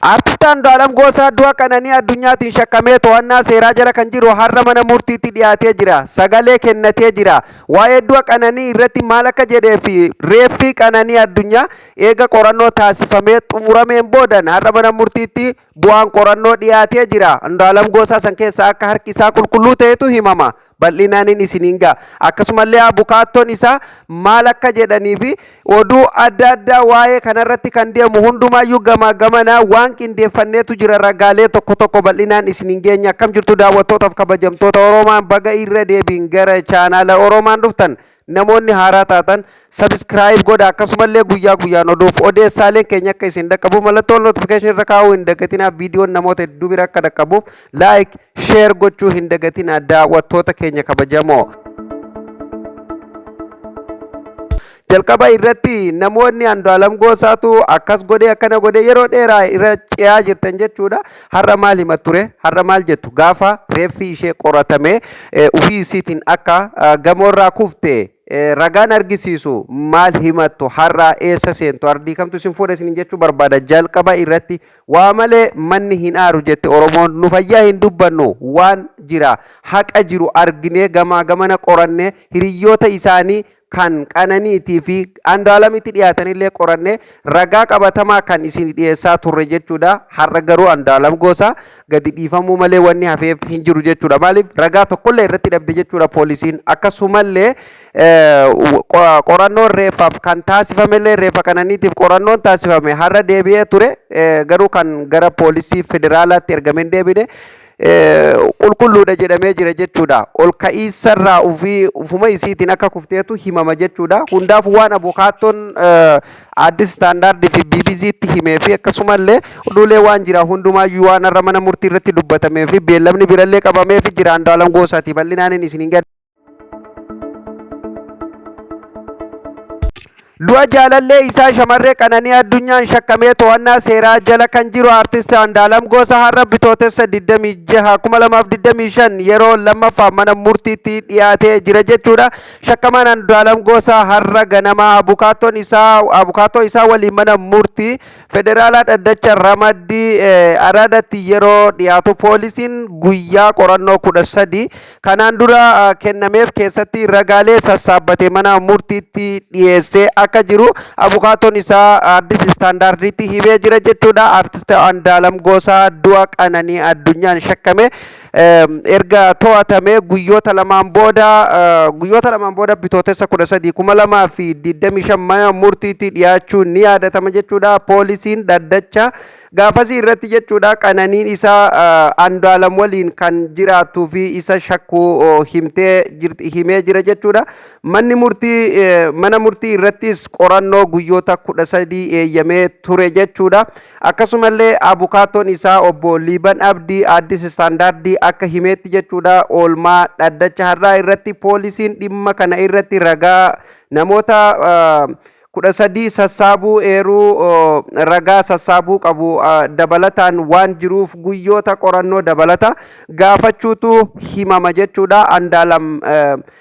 Artist Andu'aalam Goosaa du'a Qananii Addunyaatiin shakkamee to'annaa seeraa jala kan jiru har'a mana murtiitti dhiyaatee jira. Sagalee kennatee jira. Waa'ee du'a Qananii irratti maal akka jedhee fi reeffi Qananii Addunyaa eega qorannoo taasifamee xumurameen boodan har'a mana murtiitti bu'aan qorannoo dhiyaatee jira. Andu'aalam Goosaa san keessaa akka harki isaa qulqulluu ta'etu himama. Bal'inaanin isiniin ga'a. Akkasumallee abukaattoon isaa maal akka jedhanii fi oduu adda addaa waa'ee kanarratti kan deemu hundumaayyuu gamaa gamanaa waan qindeeffanneetu jira ragaalee tokko tokko bal'inaan isiniin geenya. Akkam jirtu daawwattootaaf kabajamtoota Oromaan baga irra deebiin gara chaanaala Oromaan dhuftan namoonni haaraa taatan subscribe godha akkasumallee guyyaa guyyaan oduuf odeessaaleen keenya akka isin dhaqqabuuf mallattoo notification irra kaa'uu hin dagatinaa viidiyoon namoota hedduu bira akka dhaqqabuuf like share gochuu hin dagatinaa daawwattoota keenya kabajamoo. Jalqaba irratti namoonni Andu'aalam Goosaatu akkas godhee akkana godhee yeroo dheeraa irra ce'aa jirtan jechuudha. Har'a maal himattu ture? Har'a maal jettu? Gaafa reeffi ishee qoratamee ofii isiitiin akka gamoorraa kufte ragaan argisiisu maal himattu? Har'a eessa seentu? Ardii kamtu isin fuudha isin jechuu barbaada. Jalqaba irratti waa malee manni hin aaru jette Oromoon nu fayyaa hin dubbannu waan jira haqa jiru arginee gamaa gamana qorannee hiriyyoota isaanii kan Qananiitii fi Andu'aalamitti dhiyaatanillee qorannee ragaa qabatamaa kan isin dhiyeessaa turre jechuudha. Har'a garuu Andu'aalam Goosaa gadi dhiifamuu malee wanni hafeef hin jiru jechuudha. Maaliif ragaa tokkollee irratti dhabde jechuudha poolisiin. Akkasumallee qorannoon reeffaaf kan taasifamellee reeffa Qananiitiif qorannoon taasifame har'a deebi'ee ture garuu kan gara poolisii federaalaatti ergamee hin deebine. Qulqulluudha jedhamee jira jechuudha. Ol ka'iisarraa ofii ufuma isiitiin akka kufteetu himama jechuudha. Hundaaf waan abukaattoon Addis Standard fi BBCtti himee fi akkasumallee oduulee waan jira hundumaayyuu waan har'a mana murtii irratti dubbatamee fi beellamni birallee qabamee fi jira Andu'aalam Goosaati bal'inaan isin hin Du'a jaalallee isaa shamarree Qananii Addunyaan shakkamee to'annaa seeraa jala kan jiru Artist Andaalam Goosaa har'a Bitootessa 26, 2025 yeroo lammaffaaf mana murtiitti dhiyaatee jira jechuudha. Shakkamaan Andaalam Goosaa har'a ganama abukaattoon isaa abukaattoo isaa waliin mana murtii federaalaa dhaddacha ramaddii Araadatti yeroo dhiyaatu poolisiin guyyaa qorannoo 13 kanaan dura kennameef keessatti ragaalee sassaabbate mana murtiitti dhiyeessee akka jiru abukaatoon isaa Addis Istaandaardiitti himee jira jechuudha. Artist Andaalam Goosaa du'a Qananii Addunyaan shakkame erga to'atame guyyoota lamaan booda guyyoota lamaan booda Bitootessa 13 2025 mana murtiitti dhiyaachuun ni yaadatama jechuudha. Poolisiin dhaddacha Gaafasii irratti jechuudha Qananiin isaa Andu'aalam waliin kan jiraattuu fi isa shakkuu himtee jirti himee jira jechuudha. Manni murtii mana murtii irrattis qorannoo guyyoota 13 eeyyamee ture jechuudha. Akkasumallee abukaattoon isaa obbo Liiban Abdii Addis Istaandaardii akka himeetti jechuudha oolmaa dhaddacha har'aa irratti poolisiin dhimma kana irratti ragaa namoota 13 sassaabuu eeruu ragaa sassaabuu qabu dabalataan waan jiruuf guyyoota qorannoo dabalata gaafachuutu himama jechuudha. Andaalam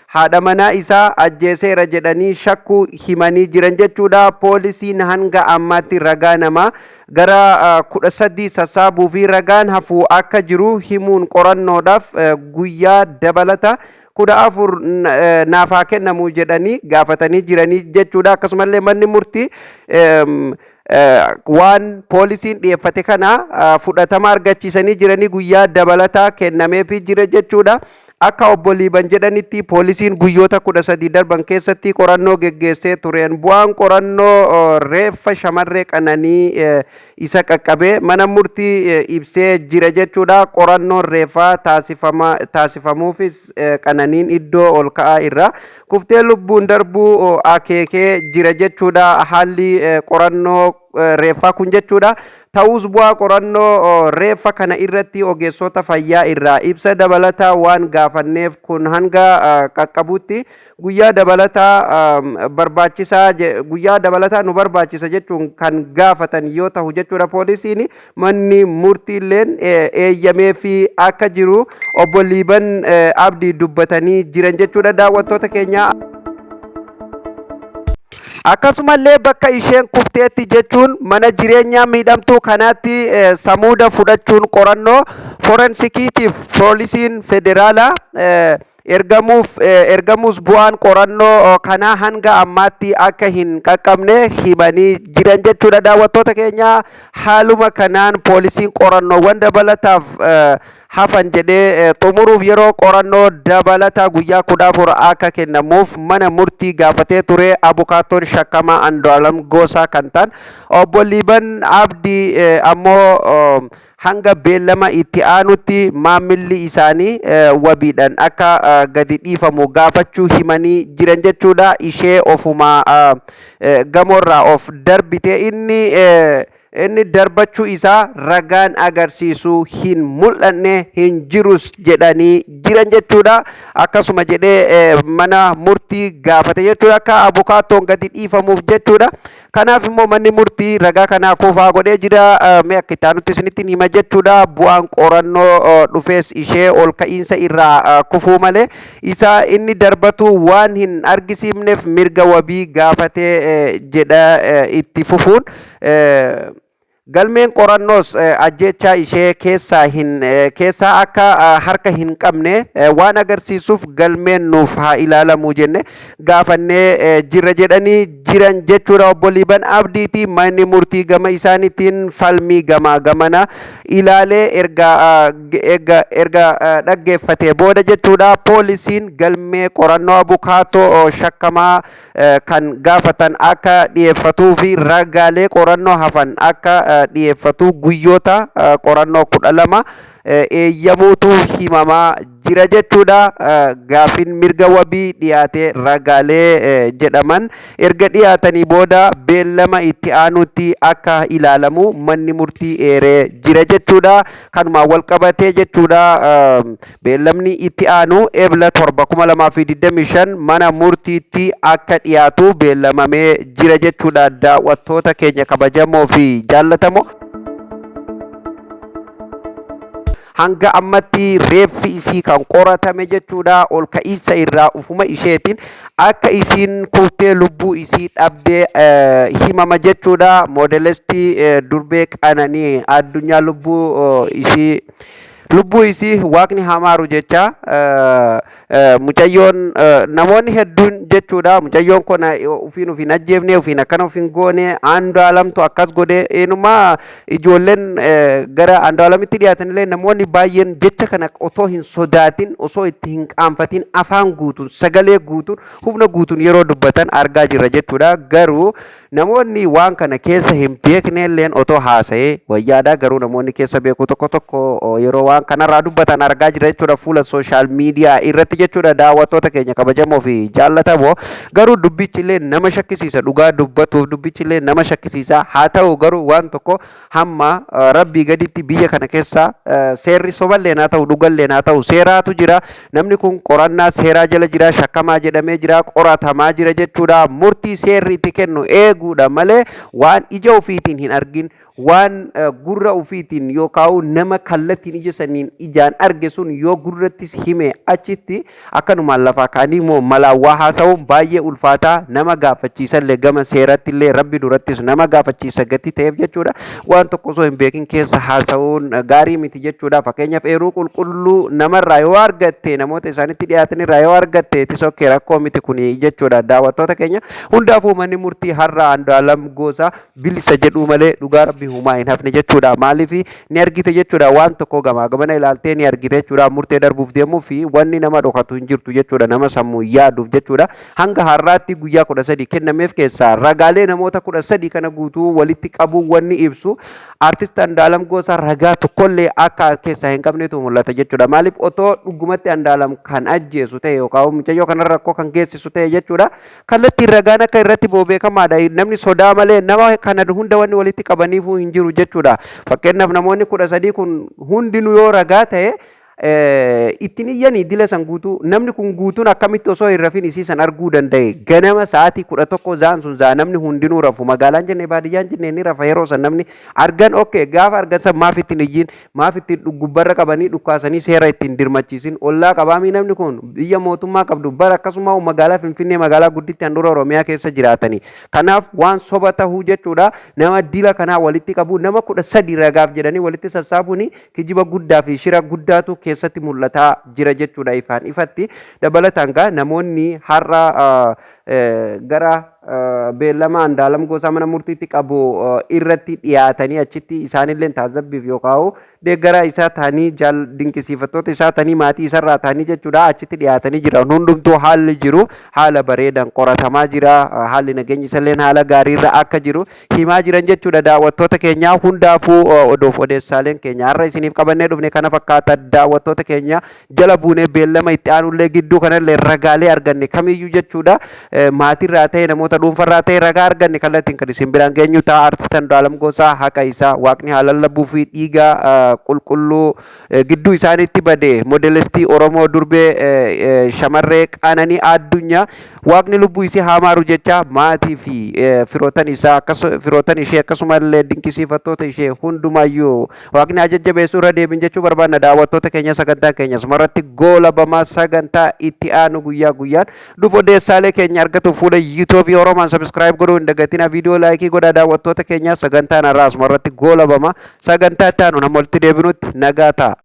haadha manaa isaa ajjeeseera jedhanii shakkuu himanii jiran jechuudha. Poolisiin hanga ammaatti ragaa namaa gara 13 sassaabuu fi ragaan hafu akka jiru himuun qorannoodhaaf guyyaa dabalata 14 naaf haa kennamu jedhanii gaafatanii jiranii jechuudha. Akkasumallee manni murtii waan poolisiin dhiyeeffate kana fudhatama argachiisanii jiranii guyyaa dabalataa kennameefii jira jechuudha. Akka obbo Liiban jedhanitti poolisiin guyyoota 13 darban keessatti qorannoo geggeessee tureen bu'aan qorannoo reeffa shamarree Qananii isa qaqqabe mana murtii ibsee jira jechuudha. Qorannoon reeffaa taasifamuufis Qananiin iddoo ol ka'aa irraa kuftee lubbuun darbuu akeekee jira jechuudha. Haalli qorannoo reeffaa kun jechuudha. Ta'us bu'aa qorannoo reeffa kana irratti ogeessota fayyaa irraa ibsa dabalataa waan gaafanneef kun hanga qaqqabutti guyyaa dabalataa barbaachisaa guyyaa dabalataa nu barbaachisa jechuun kan gaafatan yoo tahu jechuudha poolisiin manni murtiilleen eeyyameefii akka jiru obbo Liiban Abdii dubbatanii jiran jechuudha daawwattoota keenya. Akkasumallee bakka isheen kufteetti jechuun mana jireenyaa miidhamtuu kanaatti samuuda fudhachuun qorannoo forensikiitiif poolisiin federaalaa ergamuuf ergamus bu'aan qorannoo kanaa hanga ammaatti akka hin qaqqabne himanii jiran jechuudha. Daawwattoota keenya, haaluma kanaan poolisiin qorannoowwan dabalataaf hafan jedhee xumuruuf yeroo qorannoo dabalataa guyyaa 14 akka kennamuuf mana murtii gaafatee ture. Abukaattoon shakkamaa Andu'aalam Gosaa kan ta'an obbo Liiban Abdii ammoo hanga beellama itti aanutti maamilli isaanii wabiidhaan akka gadi dhiifamu gaafachuu himanii jiran jechuudha. Ishee ofuma gamoorraa of darbite, inni darbachuu isaa ragaan agarsiisu hin mul'anne, hin jirus jedhanii jiran jechuudha. Akkasuma jedhee mana murtii gaafate jechuudha, akka abukaattoon gadi dhiifamuuf jechuudha. Kanaaf immoo manni murtii ragaa kanaa kuufaa godhee jira. Mee akka itti aanutti isinitti hima jechuudha. Bu'aan qorannoo dhufees ishee ol ka'iinsa irraa kufuu malee isa inni darbatu waan hin argisiifneef mirga wabii gaafatee jedha. Itti fufuun galmeen qorannoos ajjechaa ishee keessaa hin keessaa akka harka hin qabne waan agarsiisuuf galmeen nuuf haa ilaalamu jenne gaafannee jirra jedhanii jiran jechuudha obbo Liiban Abdiiti. Manni murtii gama isaaniitiin falmii gamaa gamana ilaalee erga dhaggeeffatee booda jechuudha, poolisiin galmee qorannoo abukaatoo shakkamaa kan gaafatan akka dhiyeeffatuu fi ragaalee qorannoo hafan akka dhiyeeffatu guyyoota qorannoo 12 eeyyamuutu himamaa jira jechuudha. Gaaffiin mirga wabii dhiyaatee ragaalee jedhaman erga dhiyaatanii booda beellama itti aanutti akka ilaalamu manni murtii eeree jira jechuudha. Kanumaan wal qabatee jechuudha, beellamni itti aanu Ebla 7, 2025 mana murtiitti akka dhiyaatu beellamamee jira jechuudha. Daawwattoota keenya kabajamoo fi jaallatamoo, hanga ammatti reeffi isii kan qoratame jechuudha, ol ka'iinsa irraa ufuma isheetiin akka isiin kuftee lubbuu isii dhabdee himama jechuudha. Moodelestii Durbee Qananii Addunyaa lubbuu isii Waaqni hamaaru jecha. Mucayyoon namoonni hedduun jechuudha, mucayyoon kun ufiin ufiin ajjeefne, ufiin akkana ufiin goone, Andu'aalamtu akkas godhe. Eenyumaa ijoolleen gara Andu'aalamitti dhiyaatanillee namoonni baay'een jecha kana otoo hin sodaatin, osoo itti hin qaanfatin, afaan guutuun, sagalee guutuun, humna guutuun yeroo dubbatan argaa jirra jechuudha. Garuu namoonni waan kana keessa hin beekne illeen otoo haasa'ee wayyaadha. Garuu namoonni keessa beeku tokko tokko yeroo waan kanarraa dubbatan argaa jira jechuudha fuula social media irratti jechuudha. Daawwattoota keenya kabajamoo fi jaallatamoo, garuu dubbichi illee nama shakkisiisa. Dhugaa dubbatuuf dubbichi illee nama shakkisiisa. Haa ta'u garuu waan tokko, hamma Rabbii gaditti biyya kana keessa seerri soballee haa ta'u, dhugallee haa ta'u, seeraatu jira. Namni kun qorannaa seeraa jala jira, shakkamaa jedhamee jira, qoratamaa jira jechuudha. Murtii seerri itti kennu eeguudha malee waan ija ofiitiin hin argin, waan gurra ofiitiin yookaan nama kallattiin ija saniin ijaan arge sun yoo gurrattis hime, achitti akkanumaan lafaa ka'anii immoo malaan waa haasa'uun baay'ee ulfaataa, nama gaafachiisallee, gama seeratti illee Rabbi durattis nama gaafachiisa gatii ta'eef jechuudha. Waan tokko osoo hin beekin keessa haasa'uun gaarii miti jechuudha. Fakkeenyaaf, eeruu qulqulluu namarraa yoo argatte, namoota isaanitti dhiyaatanirraa yoo argatte, itti sokkee rakkoo miti kuni jechuudha. Daawwattoota keenya, hundaafuu manni murtii har'a Andu'aalam Gosaa bilisa jedhuu malee dhugaa Rabbi humaa hin hafne jechuudha. Maaliif, ni argite jechuudha, waan tokko gamaa gamana ilaaltee ni argite jechuudha. Murtee darbuuf deemuu fi wanni nama dhokatu hin jirtu jechuudha, nama sammuu yaaduuf jechuudha. Hanga har'aatti guyyaa 13 kennameef keessaa ragaalee namoota 13 kana guutuu walitti qabuun wanni ibsu artist Andu'aalam Gosaa ragaa tokkollee akka keessaa hin qabnetu mul'ata jechuudha. Maaliif, otoo dhugumatti Andu'aalam kan ajjeesu ta'e yookaan mucayyoo kanarra rakkoo kan geessisu ta'e jechuudha, kallattiin ragaan akka irratti ba'u beekamaadha. Namni sodaa malee nama kana hunda wanni walitti qabaniifuu hin jiru jechuudha. Fakkeenyaaf, namoonni 13 kun hundinuu yoo ragaa ta'e, Ittiin iyyanii dila san guutuu namni kun guutuun akkamitti osoo hin rafin isii san arguu danda'e? Ganama sa'aatii 11, za'an sun za'a namni hundinuu rafu, magaalaan jenne baadiyyaan jenne ni rafa. Yeroo san namni argan, okay, gaafa argan san maaf ittiin iyyiin, maaf ittiin gubbarra qabanii dhukkaasanii seera ittiin dirmachiisin? Ollaa qabaamii namni kun biyya mootummaa qabdu bara, akkasuma magaalaa Finfinnee, magaalaa gudditti handhuura Oromiyaa keessa jiraatanii. Kanaaf waan soba tahuu jechuudha. Nama dila kanaa walitti qabu, nama 13 ragaaf jedhanii walitti sassaabuun kijiba guddaa fi shira guddaatu keessatti mul'ataa jira jechuudha ifaan ifatti. Dabalataan gaa namoonni har'a gara beellama Andaalam Gosaa mana murtiitti qabu irratti dhiyaatanii achitti isaanillee taazabbiif yookaan deeggaraa isaa ta'anii, jaal dinqisiifattoota isaa ta'anii, maatii isarraa ta'anii jechuudha, achitti dhiyaatanii jiran hundumtuu haalli jiru haala bareedaan qoratamaa jira, haalli nageenyi isalleen haala gaariirra akka jiru himaa jiran jechuudha. Daawwattoota keenya, hundaafuu odoof odeessaaleen keenya har'a isiniif qabannee dhufne kana fakkaata. Daawwattoota keenya, jala buunee beellama itti aanullee gidduu kanallee ragaalee arganne kamiyyuu jechuudha, maatirraa ta'e, namoota dhuunfarraa ta'e, ragaa arganne kallattiin kan isin biraan geenyu ta'a. Artist Andu'aalam Gosaa haqa isaa Waaqni haa lallabuu fi dhiiga qulqulluu gidduu isaaniitti bade modelistii Oromoo durbee shamarree Qananii Addunyaa Waaqni lubbuu isii haa maaru jecha, maatii fi firootan isaa, firootan ishee, akkasumallee dinqisiifattoota ishee hundumaayyuu Waaqni haa jajjabeessu irra deebin jechuu barbaanna. Daawwattoota keenya, sagantaan keenya asumarratti goolabamaa. Sagantaa itti aanu guyyaa guyyaan dhufu odeessaalee keenya argatuuf fuula YouTubeii Oromaan subscribe godhuu hin dagatina, viidiyoo likeii godhaa. Daawwattoota keenya, sagantaan har'aa asumarratti goolabama. Sagantaa itti aanu nama walitti deebinutti nagaa ta'a.